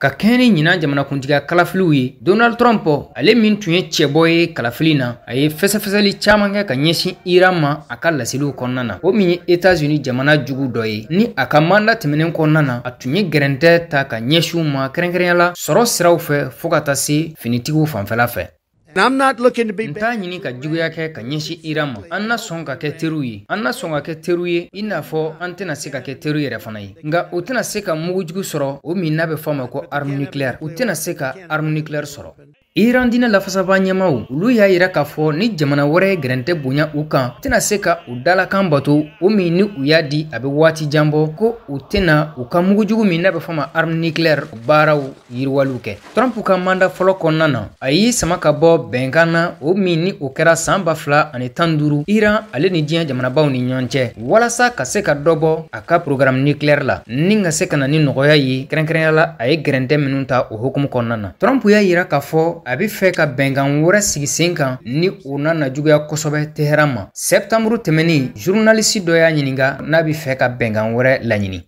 Ka kɛɲɛ ni ɲinan jamanakuntigiya kalafiliw ye, Donald Trump, ale min tun ye cɛbɔ ye kalafili na, a ye fɛsɛfɛsɛli caman kɛ ka ɲɛsin Iran ma a ka laseliw kɔnɔna na, o min ye Etats-Unis jamana jugu dɔ ye. Ni a ka mandat tɛmɛnen kɔnɔna na, a tun ye gɛrɛntɛ ta ka ɲɛsin u ma, kɛrɛnkɛrɛnya la sɔrɔ siraw fɛ, fo ka taa se finitigiw fanfɛla fɛ. N t'a ɲini ka juguya kɛ ka ɲɛsin Iran ma. An na sɔn ka kɛ teriw ye, an na sɔn ka kɛ teriw ye, i n'a fɔ an tɛna se ka kɛ teriw yɛrɛ fana ye. Nka u tɛna se ka mugujugu sɔrɔ, o min n'a bɛ fɔ a ma ko arme nucléaire. U tɛna se ka arme nucléaire sɔrɔ. Iran diinɛ lafasaba ɲɛmaw, olu y'a yira k'a fɔ ni jamana wɛrɛ ye gɛrɛntɛ bonya u kan, tɛna se ka u dalakan bato, o min ni u y'a di a bɛ waati jan bɔ, ko u tɛna u ka mugujugu min n'a bɛ fɔ ma arme nucléaire baaraw yiriwaliw kɛ. Trump ka mandat fɔlɔ kɔnɔna na, a y'i sama ka bɔ bɛnkan na, o min ni o kɛra san 2015 Iran ale ni diɲɛ jamanabaw ni ɲɔgɔn cɛ, walasa ka se ka dɔ bɔ a ka programme nucléaire la ni ka se ka na ni nɔgɔya ye. Kɛrɛnkɛrɛnya la, a ye gɛrɛntɛ minnu ta o hukumu kɔnɔna na, Trump y'a yira k'a fɔ a bɛ fɛ ka bɛnkan wɛrɛ sigi sen kan ni o na juguya kosɛbɛ Teheran ma. Septembre tɛmɛnen, journaliste dɔ y'a ɲininka n'a bɛ fɛ ka bɛnkan wɛrɛ laɲini.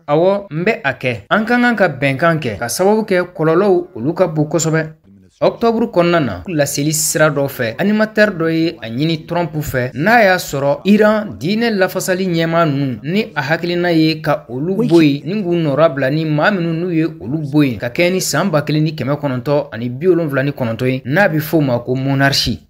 Awɔ, n bɛ a kɛ. An ka kan ka bɛnkan kɛ ka sababu kɛ kɔlɔlɔw olu ka bon kosɛbɛ. Octobre kɔnɔna na, laseli sira dɔ fɛ, animateur dɔ ye a ɲini Trump fɛ n'a y'a sɔrɔ Iran diinɛ lafasali ɲɛmaa ninnu, ni a hakilina ye ka olu bɔ yen ni k'u nɔra bila ni maa minnu n'u ye olu bɔ yen ka kɛɲɛ ni san 1979 ye, n'a bɛ f'o ma ko monarchie.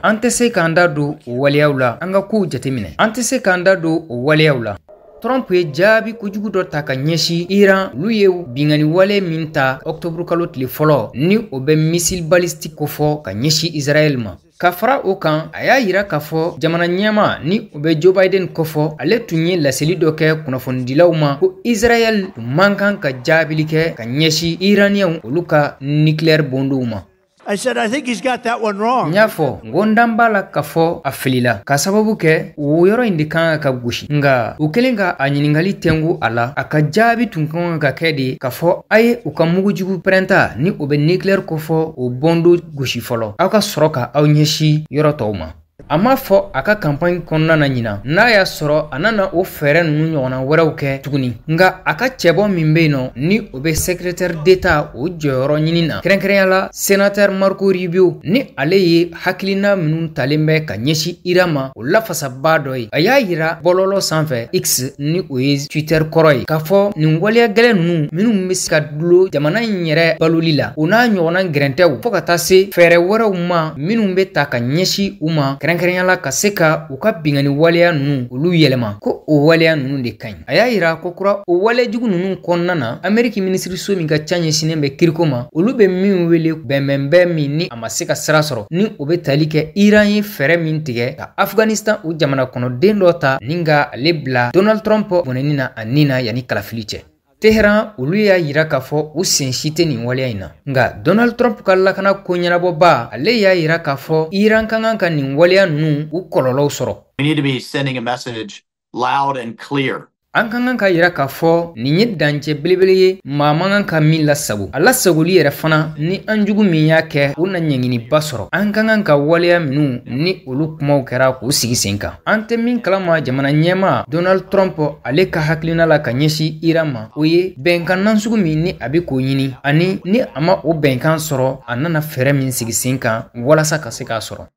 An tɛ se k'an da don o waleyaw la. An ka kow jateminɛ, an tɛ se k'an da don o waleyaw la. Trump ye jaabi kojugu dɔ ta ka ɲɛsin Iran, olu ye binkanni wale min ta octobre kalo tile fɔlɔ, ni o bɛ missile balistique kofɔ ka ɲɛsin Israël ma. Ka fara o kan, a y'a yira k'a fɔ jamana ɲɛma ni o bɛ Joe Biden kofɔ, ale tun ye laseli dɔ kɛ kunnafonidilaw ma ko Israël tun man kan ka jaabili kɛ ka ɲɛsin Iraniyɛnw olu ka nucléaire bondow ma. I said, I think he's got that one wrong. N y'a fɔ n ko n dan b'a la k'a fɔ a filila, ka sababu kɛ o yɔrɔ in de kan ka gosi. Nka u kɛlen ka a ɲininkali tɛngu a la, a ka jaabi tun kan ka kɛ de k'a fɔ a ye u ka mugujugu pɛrɛnta ni o bɛ nucléaire kofɔ, o bɔndo gosi fɔlɔ, aw ka sɔrɔ ka aw ɲɛsin yɔrɔ tɔw ma. A m'a fɔ a ka campagne kɔnɔna na ɲinan n'a y'a sɔrɔ a nana o fɛɛrɛ ninnu ɲɔgɔnna wɛrɛw kɛ tuguni. Nka a ka cɛbɔ min bɛ yen nɔ, ni o bɛ secrétaire d'État o jɔyɔrɔ ɲini na, kɛrɛnkɛrɛnya la sénateur Marco Rubio, ni ale ye hakilina minnu talen bɛ ka ɲɛsin Iran ma o lafasabaa dɔ ye, a y'a yira bɔlɔlɔ sanfɛ X, ni o ye Twitter kɔrɔ ye, k'a fɔ nin waleya gɛlɛn ninnu minnu bɛ se ka dulo jamana in yɛrɛ baloli la, o n'a ɲɔgɔnna gɛrɛntɛw, fo ka taa se fɛɛrɛ wɛrɛw ma minnu bɛ ta ka ɲɛsin u ma, kɛrɛnkɛrɛnya la ka se ka u ka binkanni waleya ninnu olu yɛlɛma, ko o waleya ninnu de ka ɲi. A y'a yira ko kura o walejugu ninnu kɔnɔna na, Ameriki minisiriso min ka ca ɲɛsinnen bɛ kiriko ma, olu bɛ min wele bɛnbɛnbɛn min ni a ma se ka sira sɔrɔ, ni o bɛ tali kɛ Iran ye fɛɛrɛ min tigɛ ka Afghanistan o jamana kɔnɔden dɔ ta ni ka ale bila Donald Trump bɔnɛni na a nin na yanni kalafili cɛ. Teheran olu y'a yira k'a fɔ u sen si tɛ nin waleya in na. Nka Donald Trump ka lakana ko ɲɛnabɔba, ale y'a yira k'a fɔ Iran ka kan ka nin waleya ninnu u kɔlɔlɔw sɔrɔ. We need to be sending a message loud and clear. An ka kan ka yira k'a fɔ nin ye dancɛ belebele ye, maa man kan ka min lasago. A lasagoli yɛrɛ fana, ni an jugu min y'a kɛ, o na ɲɛnginiba sɔrɔ. An ka kan ka waleya minnu ni olu kumaw kɛra k'u sigi sen kan. An tɛ min kalama, jamana ɲɛma Donald Trump, ale ka hakilina la ka ɲɛsin Iran ma, o ye bɛnkan nasugu min ni a bɛ k'o ɲini, ani ni a ma o bɛnkan sɔrɔ, a nana fɛɛrɛ min sigi sen kan walasa ka se k'a sɔrɔ.